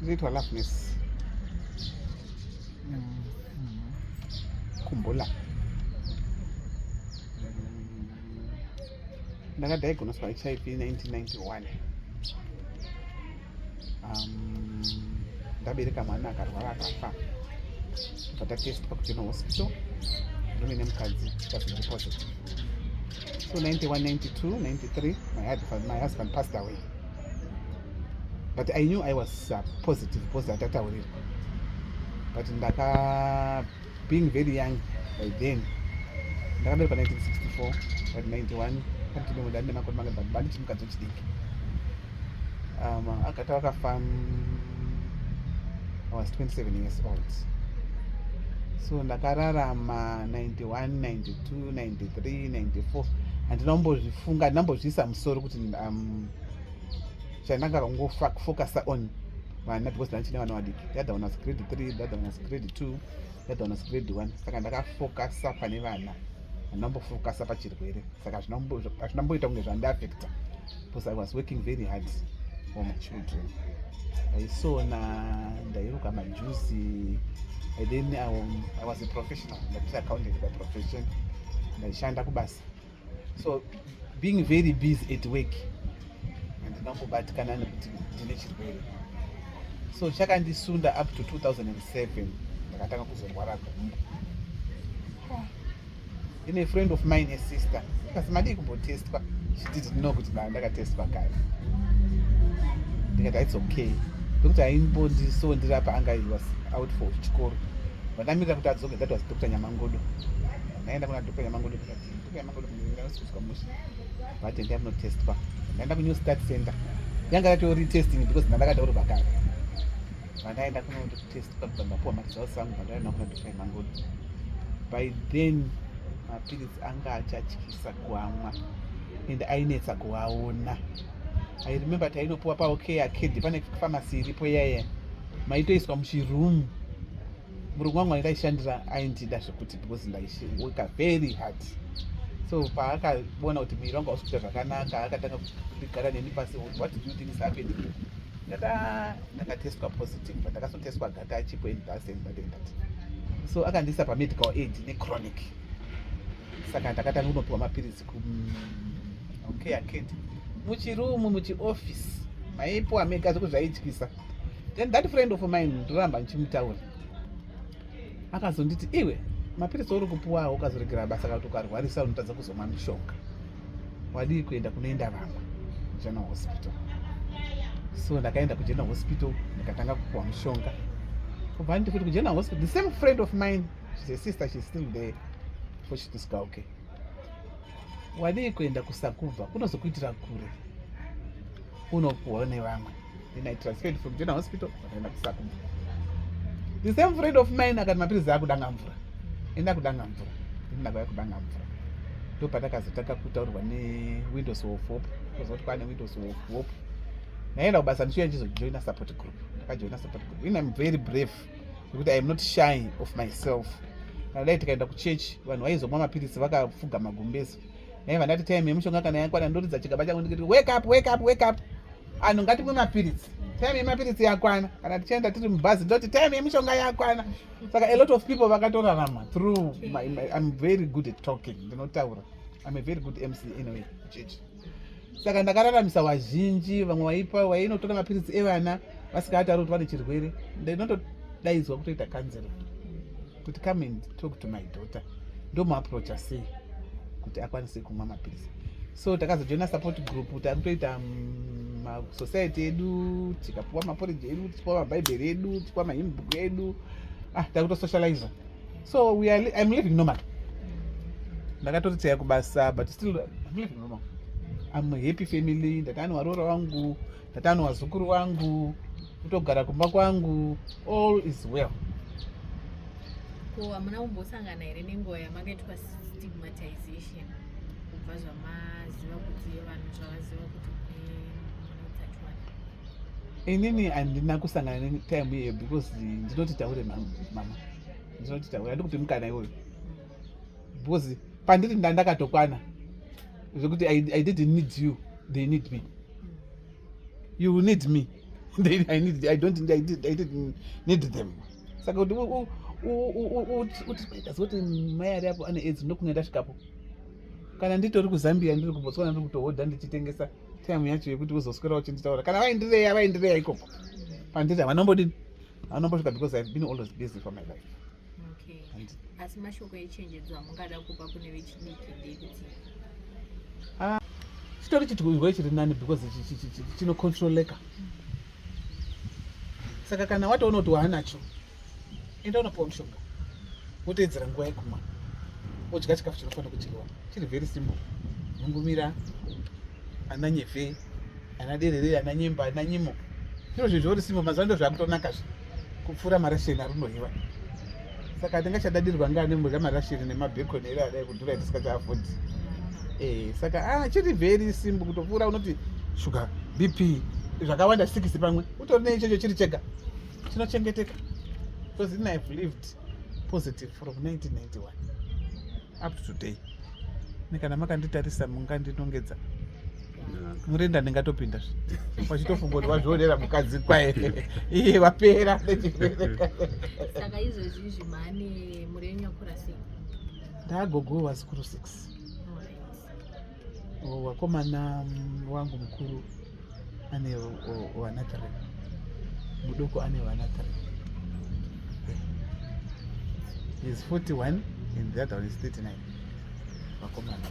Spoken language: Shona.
Ndinoitwa Loveness Kumbula. Ndakadiagnoswa HIV 1991. Ndabereka mwana akarwara akafa, tobva tatestwa kuGeneral Hospital, murume nemukadzi, tikazonzi positive. So 91, 92, 93, my husband passed away, but I knew I was positive because atataurirwa, but ndaka being very young by then. Ndakaberekwa 1964, but 91 ndani nemakore manga, but banditi mukadzi wechidiki. Akati akafa, I was 27 years old. So ndakararama 91, 92, 93, 94. Handina kumbozvifunga, handina kumbozviisa musoro kuti chandanga kungofocasa on vana, because ndanichine vana vadiki. The other one was grade 3, the other one was grade 2, the other one was grade 1. Saka ndakafocasa pane vana, handina kumbofocasa pachirwere. Saka hazvina kumboita kunge zvandiafecta because I was working very hard for my children. Ndaisona, ndairuka majuzi, and then I was a professional, ndakuti accountant by profession. Ndaishanda kubasa, so being very busy at work, handina kumbobatikana nekuti ndine chirwere. So chakandisunda up to 2007, ndakatanga kuzorwara gumbo. Ine friend of mine, a sister, kasi madii kumbotestwa? She didn't know kuti ndakatestwa kare. Ndikati, "It's okay," ndokuti aimbondisondirapa anga he was out for chikoro. Vandamirira kuti adzoke. That was Dr Nyamangodo. Ndaenda kuna Dr Nyamangodo, ndikati, "Dr Nyamangodo, ndinosikuzwa mushe." Vati, "Endai munotestwa." Ndaenda kuNew Start Center, yanga yatori testing because ndandakataurwa kare. Vandaenda kunotestwa, ndapuwa maresults angu. Vandaenda kuna Dr Nyamangodo. By then mapiritsi anga achatyisa kuamwa and ainetsa kuaona. I remember tainopuwa paOK Arcade, pane famasi iripo iyaiya, maitoiswa muchirumu. Murungu wangu wandaishandira aindida zvekuti because ndaiworka very hard. So paakaona kuti muviri wangu hausi kuita zvakanaka, akatanga kundigara neni pasi. "What do you think is happening?" Ndati, "Ah, ndakatestwa positive, but ndakazotestwa gata achipo and thus and that and that." So akandiisa pamedical aid nechronic. Saka ndakatanga kunopiwa mapiritsi kuOK Arcade, muchirumu, muchiofisi maipiwa mega, zvoku zvaityisa. Then that friend of mine, ndoramba ndichimutaura, akazonditi, "Iwe, mapiritsi uri kupuwawo, ukazoregera basa kana kuti ukarwarisa, unotadza kuzomwa mishonga. Wadii kuenda kunoenda vamwe, General Hospital?" So ndakaenda kuGeneral Hospital, ndikatanga kupuwa mushonga. Kubva nditi futi kuGeneral Hospital, the same friend of mine, she's a sister, she's still there, Fortunate okay, "Wadii kuenda kuSakubva, kunozokuitira kure, unopuwa nevamwe?" Then I transferred from General Hospital, ndakaenda kuSakubva. The same friend of mine akati, "Mapiritsi akudanga mvura, enda kudanga mvura." Then ndakauya kudanga mvura. Ndo patakazotanga kutaurirwa neWindows of Hope, kuziva kuti kwane Windows of Hope. Ndaenda kubasa, ndichiuya ndichizojoina support group. Ndakajoina support group. In I'm very brave nekuti I am not shy of myself. Kana dai tikaenda kuchechi, vanhu vaizomwa mapiritsi vakafuga magumbezi. Ndaiva ndati time yemushonga kana yakwana, ndoridza chigaba changu, ndikiti, "Wake up, wake up, wake up, anhu, ngatimwe mapiritsi, time yemapiritsi yakwana." Kana tichienda tiri mubhazi, ndoti, "Time yemishonga yakwana." Saka a lot of people vakatorarama through my, I'm very good at talking, ndinotaura. I'm a very good MC anyway kuchechi. Saka ndakararamisa vazhinji. Vamwe vaipa vainotora mapiritsi evana vasikatauri kuti vane chirwere. Ndinotodaidzwa kutoita counseling kuti, "Come and talk to my daughter, ndomuapproacha sei kuti akwanise kumwa mapiritsi?" So takazojoina support group, takutoita masociety edu, tikapuwa maporiji edu, tichipuwa mabhaibheri edu, tichipuwa mahymn book edu. Ah, takutosocializa. So we are, I'm living normal. Ndakatoriteya kubasa, but still I'm living normal. I'm a happy family. Ndatani warora wangu, ndatani wazukuru wangu, kutogara kumba kwangu. All is well. Ko hamuna kumbosangana here nenguva yamakaitwa stigmatization, kubva zvamaziva kuti vanhu zvavaziva kuti mune utachiwana? Inini handina kusangana netime iyeyo because ndinoti taure mama, ndinoti taure, handikupi mukana iwoyo because pandiri ndandakatokwana zvekuti I didn't need you, they need me, you will need me. I need, I don't, I didn't need them. Saka kuti uti kuti mai ari apo ane AIDS, ndokunge ndasvikapo. Kana nditori kuZambia, ndiri kuBotswana, ndiri kutohodha, ndichitengesa, time yacho yekuti uzoswera uchinditaura, kana vaindireya, vaindireya ikoko pandiri, havanombodini, havanombosvika, because I've been always busy for my life. Asi mashoko echenjedzo amungada kupa kune vechidiki ndeyekuti? Ah, chitori chirwere chiri nani because chinocontroleka. Saka kana watoona kuti waanacho, enda unopiwa mushonga, woteedzera nguva yekumwa, wodya chikafu chinofanira kudyiwa, chiri very simple: nhungumira, ana nyevhe, ana derere, ana nyemba, ana nyimo. Zviro zvinhu zvori simple. Mazuva ndo zvakutonakazve kupfuura marasheni ari kunoryiwa. Saka tingachadadirwa ngani murya marasheni nemabacon ere adai kudhura tisingachaafodhi? Saka chiri very simple kutopfuura unoti shuga, BP, zvakawanda sikisi pamwe utori neichocho chiri chega chinochengeteka, because in I've lived positive from 1991 up to today. Nekana makanditarisa, mungandinongedza murenda, ndingatopinda wachitofunga kuti wazvionera mukadzi kwaye, iye wapera nechirwere. Saka izvezvi izvi maane mhuri yenyu yakura sei? Ndaagogo vazukuru 6. Wakomana wangu mukuru ane vana 3, mudoko ane vana 3. Is 41 and the other one is 39, vakomana.